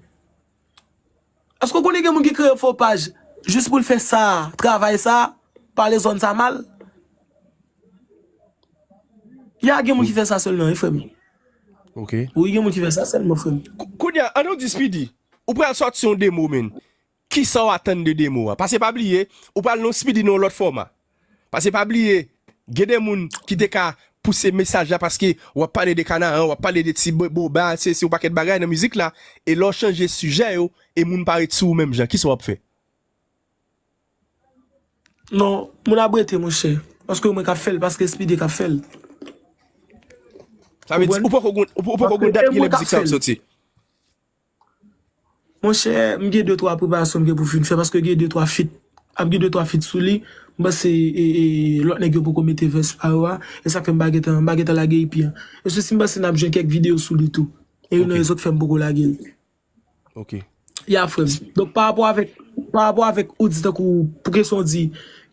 Èske w konnen gen moun ki kreye fo paj jis pou l fè sa, travay sa, pale zòn sa mal? Ya, gen moun ki fè sa sèlman, wi, frè m. Ok. Wi, gen moun ki fè sa sèlman, frè m. Kou-, kounye a, an nou di Speedy, ou pral sòti yon demo, menn. Kisa w atann de demo a? Paske pa bliye, ou pral nan Speedy nan yon lòt fòma. Paske pa bliye, gen de moun ki te ka pouse mesaj la paske w ap pale de Kanaran, w ap pale de ti bo-, boba, se, se yon pakèt bagay nan mizik la, e lè w chanje sijè yo, e moun pa ret sou ou menm jan, kisa w ap fè? Non, moun ap rete, monchè. Paske mwen k ap fè l, paske Speedy k ap fè l. Sa vle di, ou poko gon, ou poko gon dat ki lè mizik sa ap sòti. Monchè, m gen de twa preparasyon m gen pou fin fè, paske gen de twa feat. Ap gen de twa feat sou li. M panse, e, e, lòt nèg yo poko mete vès pa yo a. E sa k fè m pa gentan, m pa gentan lage E P an. E si m panse n ap jwenn kèk videyo sou li tou. E youn nan rezon k fè m poko lage l. Ok. Ya, frè m. Donk, pa rapò avèk, pa rapò avèk ou di tankou, pou kesyon w di,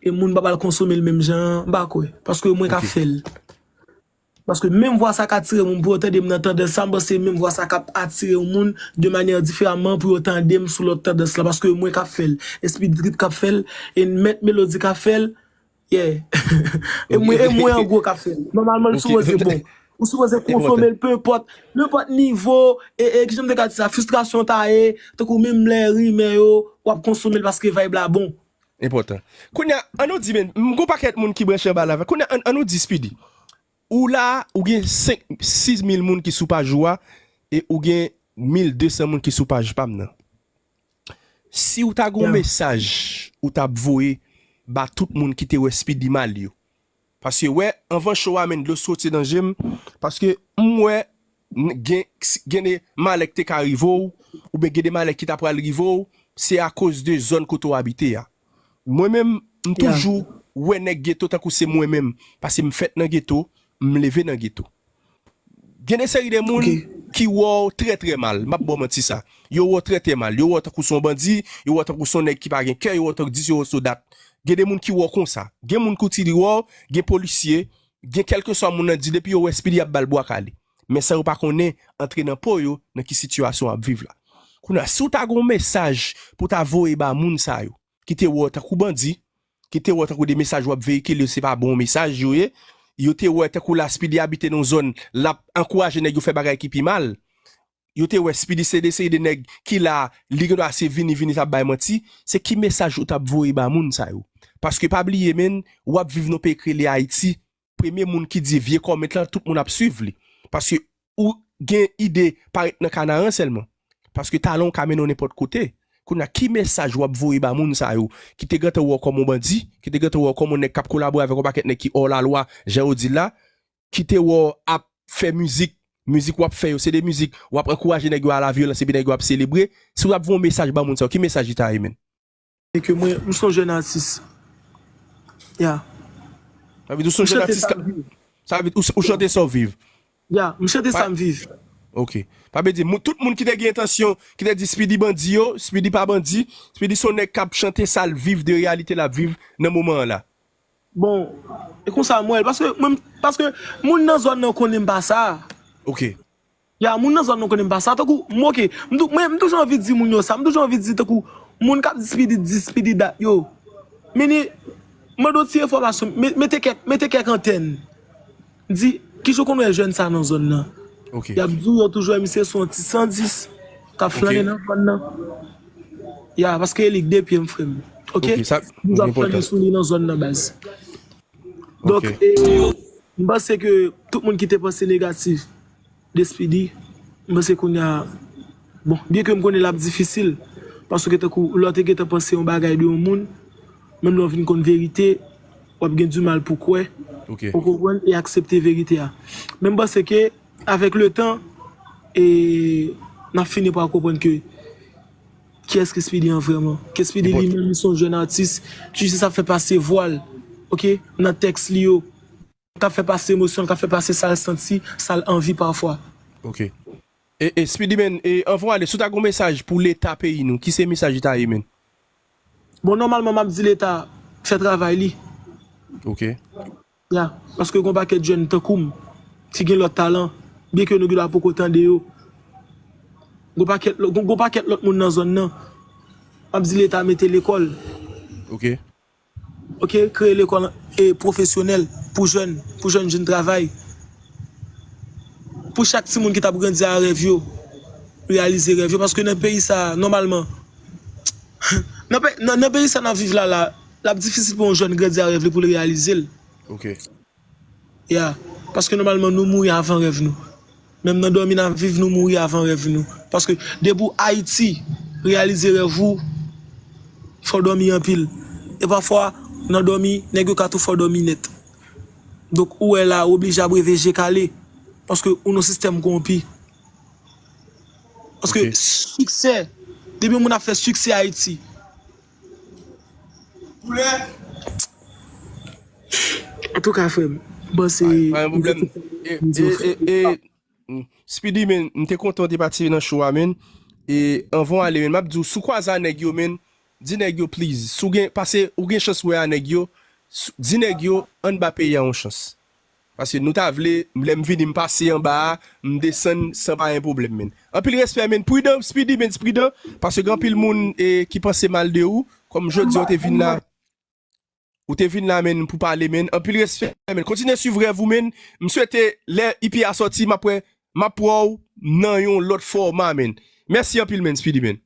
e moun pa pral konsome l menm jan an, m pa kwè. Paske mwen ka fè l. Paske menm vwa sa ka atire moun pou yo tande m nan tandans sa, m panse menm vwa sa k ap atire yon moun de manyè diferaman pou yo tande m sou lòt tandans la. Paske mwen k ap fè l. Speedy Trip k ap fè l, e Mèt Melodi k ap fè l, yeah. E mwen, e mwen an gwo k ap fè l. Nòmalman, l sipoze bon. Ou sipoze konsome l, pe enpòt, nenpòt nivo, e, e, kijan m te ka di sa, fristrasyon ta ye, tankou menm lè rimè yo, w ap konsome l paske vibe la bon. Enpòtan. Kounye a, ann nou di, men, m gon pakèt moun ki branche anba la. Kounye a, ann, ann nou di, Speedy. Ou la, ou gen senk, sis mil moun ki sou paj ou a, e ou gen mil de san moun ki sou paj pa m nan. Si w ta gen yon mesaj ou t ap voye ba tout moun ki te wè Speedy mal yo. Paske, wè, anvan show a, men, dlo soti nan je m, paske m wè n-, gen, gen de malè ki te ka rive w, oubyen gen de malè ki ta pral rive w, se akoz de zòn kote w abite a. Mwen menm, m toujou wè nèg geto tankou se mwen menm, paske m fèt nan geto, m leve nan geto. Gen de seri de moun ki wè w trè, trè mal. M ap ba w manti sa. Yo wè w trè, trè mal. Yo wè w tankou se yon bandi, yo wè w tankou se yon nèg ki pa gen kè, yo wè w tankou dis, yo wè w se yon dat. Gen de moun ki wè w konsa. Gen moun ki wè w, gen polisye, gen kèlkeswa moun nan di, depi yo wè Speedy ap ba l bwa kale. Men sa yo pa konnen, antre nan po yo, nan ki sitiyasyon w ap viv la. Kounye a, si w ta gen yon mesaj pou w ta voye ba moun sa yo, ki te wè w tankou bandi, ki te wè w tankou de mesaj w ap veyikile yo, se pa bon mesaj yo ye. Yo te wè tankou la Speedy abite nan yon zòn, l ap ankouraje nèg yo fè bagay ki pi mal. Yo te wè Speedy se de seri de nèg ki la, li gen dwa se vini, vini t ap bay manti. Se ki mesaj ou t ap voye ba moun sa yo? Paske pa bliye, men, w ap viv nan peyi k rele Ayiti. Premye moun ki di vye kòmèt lan, tout moun ap swiv li. Paske ou gen ide parèt nan Kanaran sèlman. Paske talan w ka mennen w nenpòt kote. Kounye a, ki mesaj w ap voye ba moun sa yo ki te gentan wè w kòm yon bandi, ki te gentan wè w kòm yon nèg k ap kolabore avèk yon pakèt nèg ki hors la loi, jan yo di l la, ki te wè w ap fè mizik, mizik w ap fè yo, se de mizik w ap ankouraje nèg yo a la vyolans epi nèg yo ap selebre. Si w ap voye yon mesaj ba moun sa yo, ki mesaj li ta ye, menn? E ke mwen, m se yon jèn atis. Ya. Sa vle di ou se yon jèn atis ka, sa vle di ou, ou chante sa w viv. Ya, m chante sa m viv. Ok. Sa vle di, moun, tout moun ki te gen entansyon, ki te di Speedy bandi yo, Speedy pa bandi, Speedy se yon nèg k ap chante sa l viv, de reyalite l ap viv nan moman an la. Bon, e konsa m wè l, paske mwen, paske moun nan zòn nan konnen m pa sa. Ok. Ya, moun nan zòn nan konnen m pa sa. Tankou, m, ok, m tou-, mwen, m toujou anvi di moun yo sa. M toujou anvi di, tankou, moun k ap di Speedy, di Speedy dat yo. Mini, mande yon ti enfòmasyon, me-, mete kèk, mete kèk antèn. Di, kijan w konn wè jèn sa nan zòn nan? Ok. Y ap di w yo toujou wè misye se yon ti san dis k ap flannen nan zòn nan. Ya, paske e li k de pye m, frè m. Ok? Ok, sa, toujou ap flannen sou li nan zòn nan, baz. Donk, e, m panse ke tout moun ki te panse negatif de Speedy, m panse kounye a, bon, byen ke m konnen l ap difisil, paske tankou lè w te gentan panse yon bagay de yon moun, menm lè w vin konn verite, w ap gen dimal pou kwè, ou konprann, e aksepte verite a. Men m panse ke, avèk letan, e, n ap fini pa konprann ke kiyès ke Speedy an vrèman. Ke Speedy li menm, li se yon jèn atis, ki jis ap fè pase vwa l, ok, nan tèks li yo, k ap fè pase emosyon l, k ap fè pase sa l santi, sa l anvi pafwa. Ok. E, e Speedy, men, e, anvan w ale, si w ta gen yon mesaj pou Leta peyi nou, ki se mesaj li ta ye, men? Bon, nòmalman, m ap di Leta fè travay li. Ok. Ya, paske gon pakèt jèn tankou m ki gen lòt talan, byen ke nou gen dwa poko tande yo. Gon pakèt lò-, gon, gon pakèt lòt moun nan zòn nan. M ap di Leta mete lekòl. Ok. Ok, kreye lekòl, e, pwofesyonèl pou jèn, pou jèn, jèn travay. Pou chak timoun ki t ap grandi a rèv yo, reyalize rèv yo. Paske nan peyi sa, nòmalman, nan pe-, nan, nan peyi sa n ap viv la, la, l ap difisil pou yon jèn grandi a rèv li pou l reyalize l. Ok. Ya. Paske nòmalman, nou mouri avan rèv nou. Menm nan dòmi n ap viv, nou mouri avan rèv nou. Paske depi w Ayiti, reyalize rèv ou, fò w dòmi anpil. E pafwa, nan dòmi, nèg yo ka tou fè w dòmi nèt. Donk, ou wè la, ou oblije ap reve je kale. Paske ou nan sistèm kowonpi. Paske siksè, depi yon moun ap fè siksè Ayiti, Antouka, frè m, m panse. Pa, pa gen pwoblèm. E, e, e, e, mm, Speedy, men, m te kontan w te patisipe nan show a, men. E anvan w ale, men, m ap di w, si w kwaze a nèg yo, men, Di nèg yo, please. Si w gen, pase, ou gen chans wè a nèg yo, s- di nèg yo, ann ba peyi a yon chans. Paske nou ta vle, lè m vini, m pase anba a, m desann san pa gen pwoblèm, menn. Anpil respè, menn. Pridan, Speedy, menn, pridan. Paske gen anpil moun e, ki panse mal de ou. Kòm jodi, ou te vin la. Ou te vin la, menn, pou pale, menn. Anpil respè, menn. Kontinye swiv rèv ou, menn. M swete, lè E P a sòti, m ap wè, m ap wè w nan yon lòt fòma, menn. Mèsi anpil, menn, Speedy, menn.